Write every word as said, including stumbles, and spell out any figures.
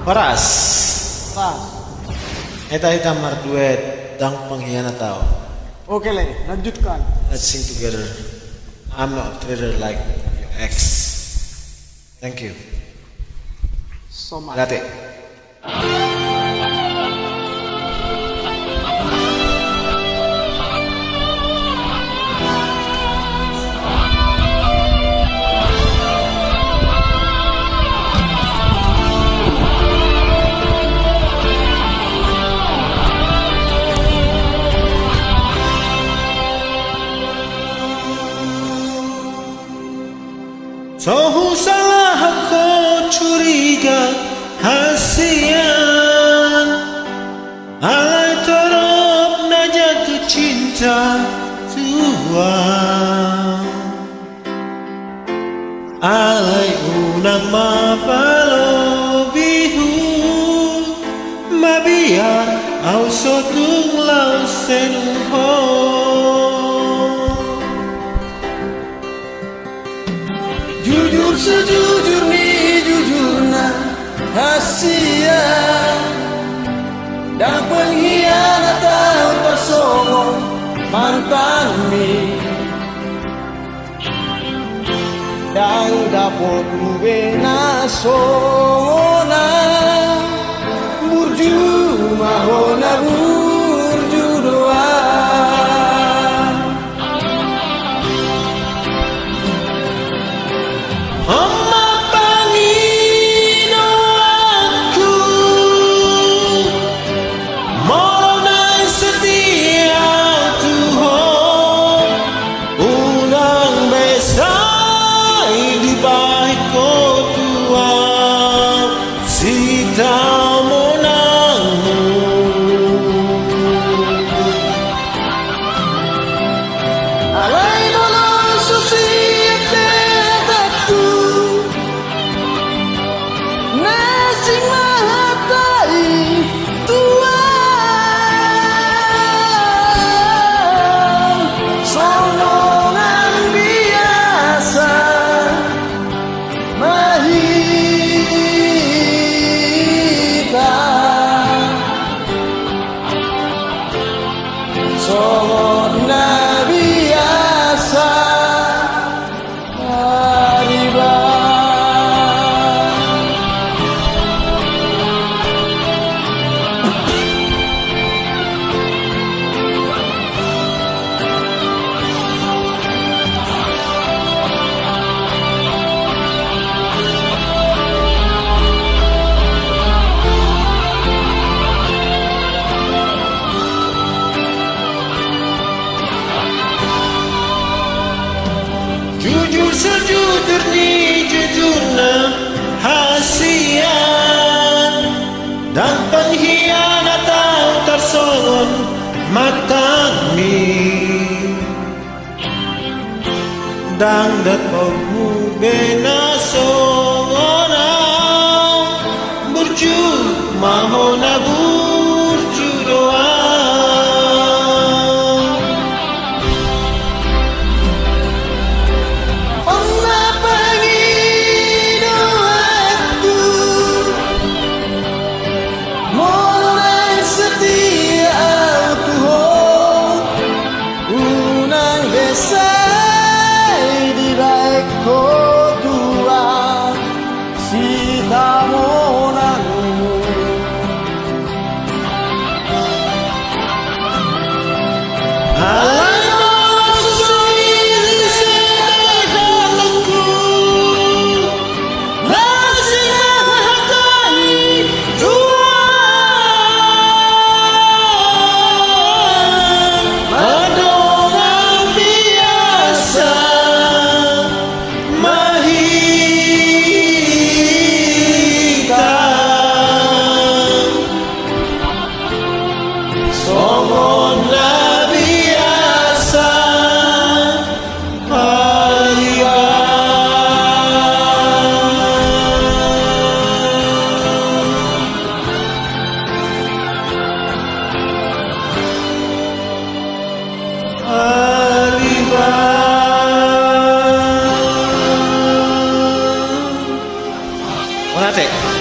Horas. Horas. Hita-hita marduet, Ndang Pengkhianat Au. Oke, Le, lanjutkan. Let's sing together. I'm not treated like your ex. Thank you. So much. Grazie. So husalahan ho curiga hasian, alai torop na jatuh cinta tu au. Alai unang ma palobi ho, mabiar au so tung laos henu ho. Jujur sejujur ni jujurna hasian, ndang pengkhianat au tarsongon mantanmi. Ndang dapothu be na songon au, burju ma ho na burju do au. On ma pangidoanku, molo naeng setia tu ho, unang be sai dibahen ho tu au sitamonanmu. Alai molo so sian betangku, na asing ma hata i tu au, songon na biasa ma hita, songon na biasa ma riba. Jujur sejujur ni jujurna hasian, ndang pengkhianat au tarsongon mantanmi. Ndang dapothu be na songon au, burju ma ho na burju do au. On ma pangidoanku, molo naeng setia au tu ho, unang be sai dibahen ho tu au sitamonanmu. Alai molo so i sitamonanmu, na asing ma hata i tu au, andorang biasa ma hita, songon na biasa ma riba. Mauliate.